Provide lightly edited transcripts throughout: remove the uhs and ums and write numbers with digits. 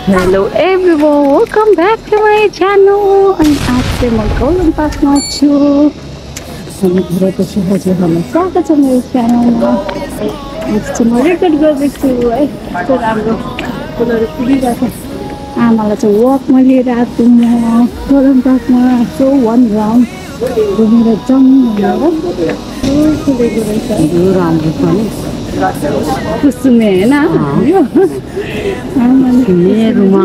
Hello everyone, welcome back to my channel. And आज चाहिँ म गोल्डन पार्कमा छु। अनि घरपछि हजुरहरूलाई स्वागत छ मेरो च्यानलमा। आज चाहिँ म रेकर्ड गर्दैछु है। कस्तो राम्रो फुलहरू फुलिरहेको छ। आमालाई चाहिँ वकमा लिएर आएको म गोल्डन पार्कमा सो वान राउन्ड घुमेर जाउँ भनेर फुलेको रहेछ। यो राम्रो छ नि कुसुमे हैन यो मेरोमा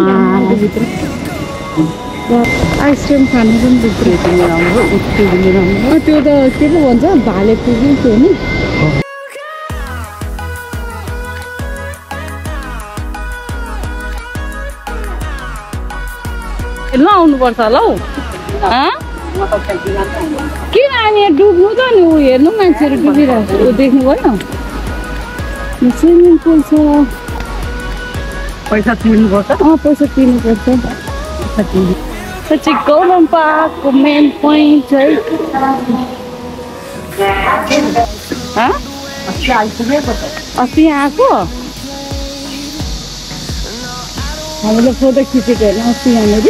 आइसक्रिम खानु पनि भित्र राम्रो उठ्यो भने राम्रो त्यो त के पो भन्छ भाले पुगेको हो नि ल आउनुपर्छ ल किन अनि डुब्नु त नि ऊ हेर्नु मान्छेहरू डुबिरहेको देख्नु भयो स्विमिङ पुल छ पैसा तिर्नुपर्छ पैसा तिर्नुपर्छ चाहिँ गोल्डन पार्कको मेन पोइन्ट चाहिँ अस्ति आएको हामीले फोटो खिचेको होइन अस्ति यहाँनिर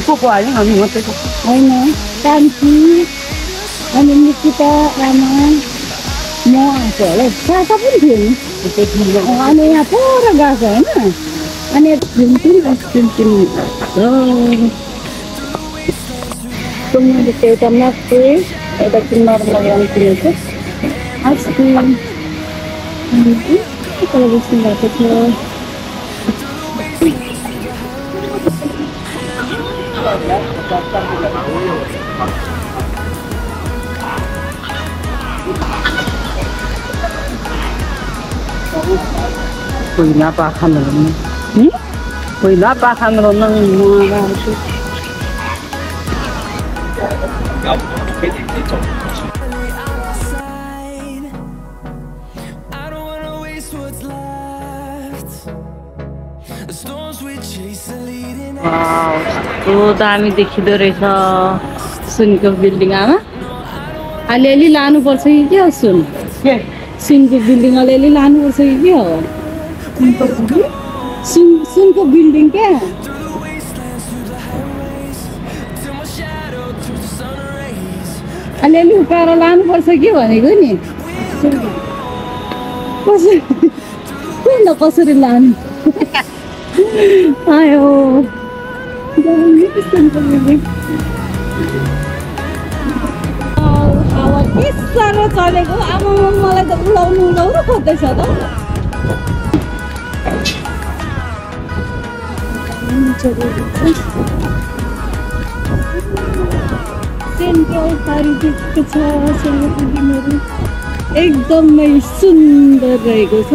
को हाल्यौँ हामी मात्रै होइन कान्छी अनि निकिता आमा म आएको होला सासा पनि थियो नि अनि यहाँ पर गएको होइन अनि आइसक्रिम किन्नु मैले चाहिँ एउटा मक्के एउटा चाहिँ नर्मल वान किनेको आइसक्रिम तल बस्नु भएको थियो पहिला पाखाम्रो नङ मगाउँछु कस्तो दामी देखिँदो रहेछ सुनको बिल्डिङ आमा अलिअलि लानुपर्छ कि के हो सुनको बिल्डिङ अलिअलि लानुपर्छ कि के हो सुनको बिल्डिङ क्या अलिअलि उकाएर लानुपर्छ कि भनेको नि कसरी लानु आयो के साह्रो चलेको आमा मलाई त उडाउनु खोज्दैछ त सेन्ट्रल पार्कको छ बिल्डिङहरू एकदमै सुन्दर रहेको छ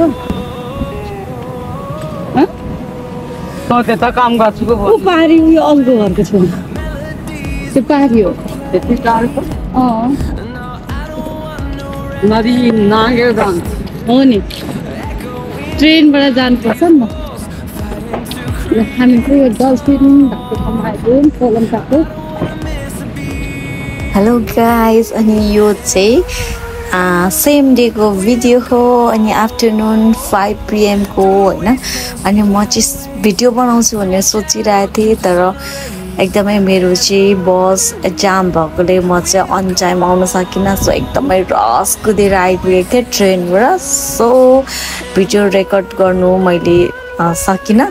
त्यता काम गर्छु पारी उयो अल्गो घरको छेउ त्यो पारी हो त्यति टाढो नदी नागेर जान्छ हो नि ट्रेनबाट जानुपर्छ नि हामी चाहिँ यो डल्फिन भएको ठाउँमा आएको कोलम पाएको हेलो गाइज अनि यो चाहिँ सेम डेको भिडियो हो अनि आफ्टरनुन 5 PM को होइन अनि म चाहिँ भिडियो बनाउँछु भनेर सोचिरहेको थिएँ तर एकदमै मेरो चाहिँ बस जाम भएकोले म चाहिँ अन टाइम आउन सकिनँ सो एकदमै रस कुदेर आइपुगेको थिएँ ट्रेनबाट सो भिडियो रेकर्ड गर्नु मैले सकिनँ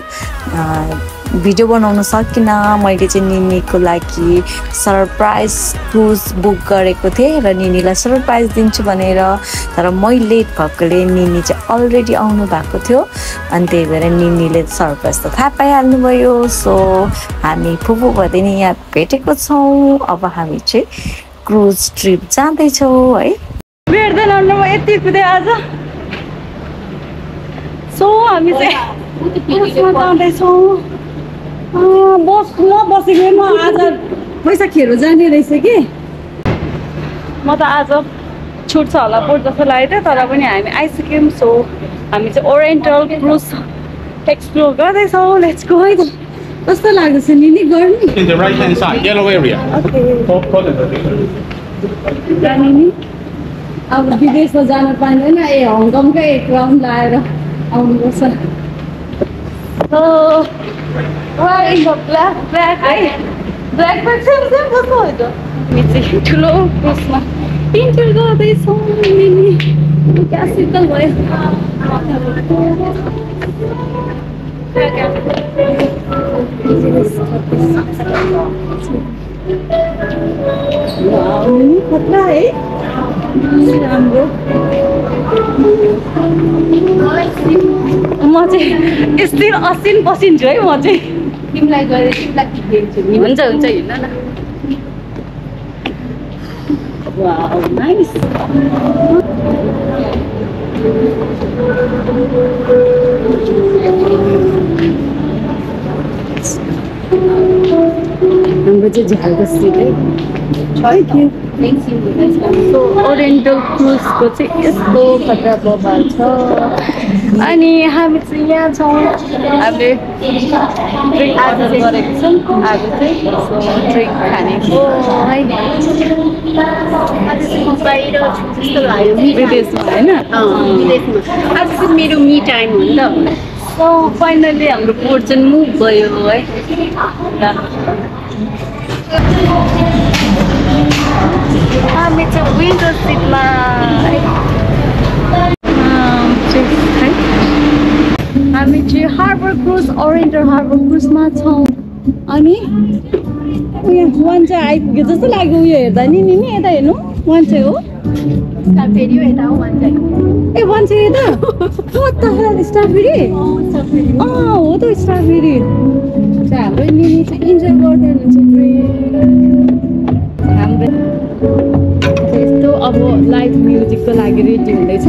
भिडियो बनाउन सकिनँ मैले चाहिँ निनीको लागि सरप्राइज क्रुज बुक गरेको थिएँ र निनीलाई सरप्राइज दिन्छु भनेर तर मैले लेट भएकोले निनी चाहिँ अलरेडी आउनु भएको थियो अनि त्यही भएर निनीले सरप्राइज त थाहा पाइहाल्नुभयो सो हामी फुपू भदिनी यहाँ भेटेको छौँ अब हामी चाहिँ क्रुज ट्रिप जाँदैछौँ है भेट्दैन यति कुदे आज सो हामी चाहिँ जाँदैछौँ बसेको म आज पैसा खेरो जाने रहेछ कि म त आज छुट छ होला पोट जस्तो लागेको थियो तर पनि हामी आइसक्यौँ सो हामी चाहिँ ओरिएन्टल क्रुज एक्सप्लोर गर्दैछौँ लेट्स गो है त कस्तो लाग्दैछ नि गर्नु अब विदेशमा जान पाइँदैन हङकङकै एक राउन्ड लाएर आउनुपर्छ Oh, wearing the black है black सेम कस्तो हो त हामी चाहिँ ठुलो क्रुजमा इन्टर गर्दैछौँ नि क्या शीतल भयो खतरा है राम्रो म चाहिँ यस्तै असिन पसिन्छु है म चाहिँ तिमीलाई गएर तिमीलाई खिच्दिन्छु नि हुन्छ हुन्छ हिँड्न न वाउ नाइस हाम्रो चाहिँ झ्यालको सिट है सो ओरिएन्टल क्रुजको चाहिँ यस्तो खतरा बबाल छ अनि हामी चाहिँ यहाँ छौँ हामीले ड्रिङ्क अर्डर गरेको छौँ आज चाहिँ सो ड्रिङ्क खानेको है विदेशमा होइन आज चाहिँ मेरो मी टाइम हो नि त सो फाइनली हाम्रो बोट चाहिँ मुभ भयो है हामी चाहिँ विन्टर सिटमा हामी चाहिँ हार्बर क्रुज ओरिएन्टल हार्बर क्रुजमा छौँ अनि उयो वान चाहिँ आइपुग्यो जस्तो लाग्यो उयो हेर्दा नि यता हेर्नु वान चाहिँ हो फेरि यता हो वान चाहिँ ए वान चाहिँ यता स्ट्रबेरी हो त स्ट्रबेरी हाम्रो निनी चाहिँ इन्जोय गर्दै हुनुहुन्छ हाम्रो यस्तो अब लाइभ म्युजिकको लागि रेडी हुँदैछ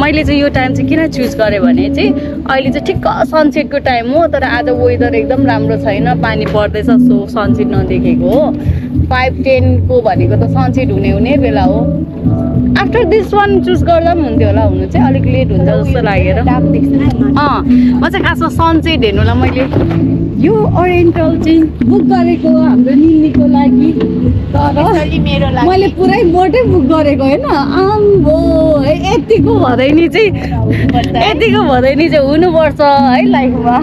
मैले चाहिँ यो टाइम चाहिँ किन चुज गरेँ भने चाहिँ अहिले चाहिँ ठिक्क सनसेटको टाइम हो तर आज वेदर एकदम राम्रो छैन पानी पर्दैछ सो सनसेट नदेखेको हो 5:10 को भनेको त सनसेट हुने बेला हो आफ्टर दिस वान चुज गर्दा पनि हुन्थ्यो होला हुनु चाहिँ अलिक लेट हुन्छ जस्तो लागेर म चाहिँ खासमा सनसेट हेर्नुलाई मैले यो ओरिएन्टल चाहिँ बुक गरेको हाम्रो निनीको लागि तर मैले पुरै बोटै बुक गरेको होइन आम्बो है यतिको भदैनी चाहिँ हुनुपर्छ है लाइफमा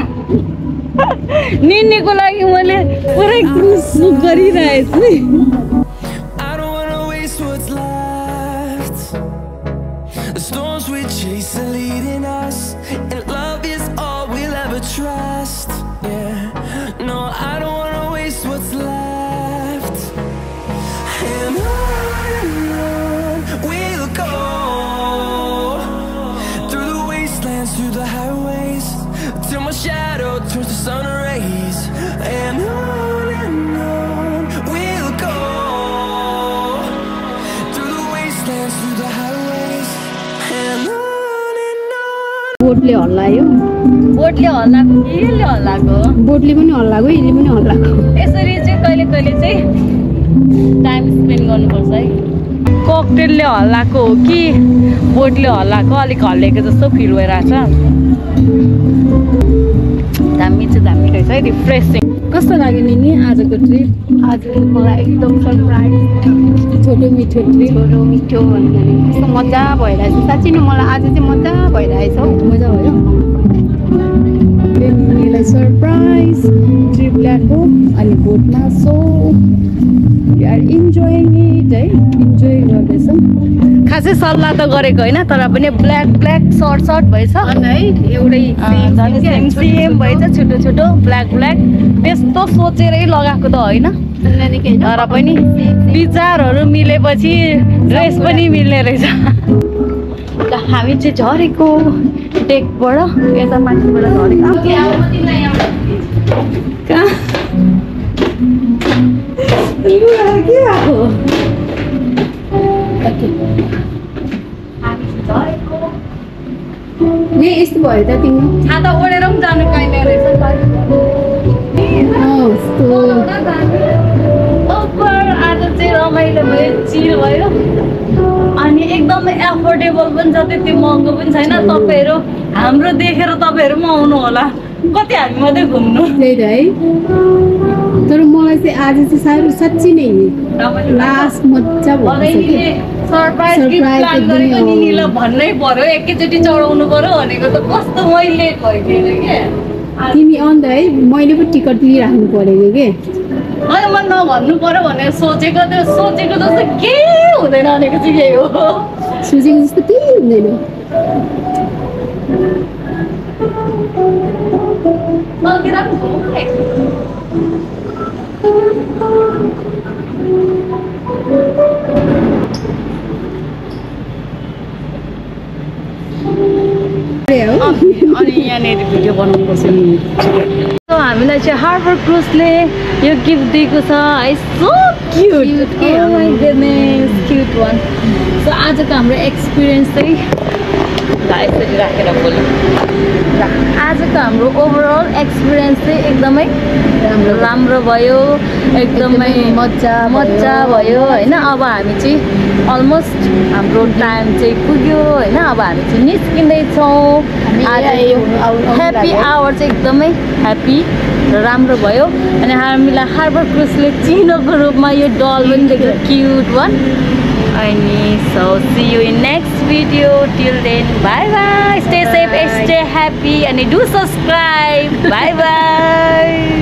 निनीको लागि मैले पुरै क्रुज बुक गरिरहेछु Trust, yeah. No, I don't wanna waste what's left. And on we'll go through the wastelands, through the highways, till my shadow turns to sun rays. And on we'll go through the wastelands, through the highways. And on. बोटले हल्लायो बोटले हल्लाको कि यसले हल्लाको बोटले पनि हल्लाको यसले पनि हल्लाको यसरी चाहिँ कहिले कहिले चाहिँ टाइम स्पेन्ड गर्नुपर्छ है ककटेलले हल्लाको हो कि बोटले हल्लाको अलिक हल्लेको जस्तो फिल भइरहेछ दामी चाहिँ दामी रहेछ है रिफ्रेसिङ कस्तो लाग्यो नि आजको ट्रिप आज मलाई एकदम सरप्राइज छोटो मिठो ट्रिप छोटो मिठो भन्दाखेरि कस्तो मजा भइरहेछ साँच्चै नै मलाई आज चाहिँ मजा भइरहेछ हौ मजा भयो निनीलाई सरप्राइज ट्रिप ल्याएको अनि बोटमा so we are enjoying it है इन्जोय गर्दैछौँ खासै सल्लाह त गरेको होइन तर पनि ब्ल्याक सर्ट भएछ है एउटै सेम भएछ छोटो ब्ल्याक त्यस्तो सोचेरै लगाएको त होइन तर पनि विचारहरू मिलेपछि ड्रेस पनि मिल्ने रहेछ हामी चाहिँ झरेको डेकबाट यता माथिबाट झरेको कहाँ के भएको यस्तो भयो त तिम्रो छाता ओढेर पनि जानु पाइने रहेछ आज चाहिँ रमाइलो भयो चिल भयो अनि एकदमै एफोर्डेबल पनि छ त्यति महँगो पनि छैन तपाईँहरू हाम्रो देखेर तपाईँहरू पनि आउनु होला कति हामी मात्रै घुम्नु त्यही त है तर मलाई चाहिँ आज चाहिँ साह्रो साँच्ची नै लास्ट मजा भयो सरप्राइज गिफ्ट प्लान गरेको निनीलाई भन्नै पर्यो एकैचोटि चढाउनु पर्यो भनेको त कस्तो मैले लेट भइदिएन क्या तिमी अन्त है मैले पो टिकट लिइराख्नु परेको के अनि म नभन्नु पर्यो भनेर सोचेको जस्तो केही हुँदैन भनेको चाहिँ यही हो सोचेको जस्तो केही हुँदैन अनि यहाँनिर भिडियो बनाउनु पर्छ नि हामीलाई चाहिँ हार्बर क्रुजले यो गिफ्ट दिएको छ है so cute oh my goodness cute one so आजको हाम्रो एक्सपिरियन्स चाहिँ यसरी राखेर बोल्नु आजको हाम्रो ओभरअल एक्सपिरियन्स चाहिँ एकदमै राम्रो भयो एकदमै मजा भयो होइन अब हामी चाहिँ अलमोस्ट हाम्रो टाइम चाहिँ पुग्यो होइन अब हामी चाहिँ निस्किँदैछौँ आज ह्याप्पी आवर चाहिँ एकदमै ह्याप्पी र राम्रो भयो अनि हामीलाई हार्बर क्रुजले चिनोको रूपमा यो डल पनि देख्यो क्युट वान अनि so see you in next video till then bye bye stay safe stay happy अनि डु सब्सक्राइब बाई बाई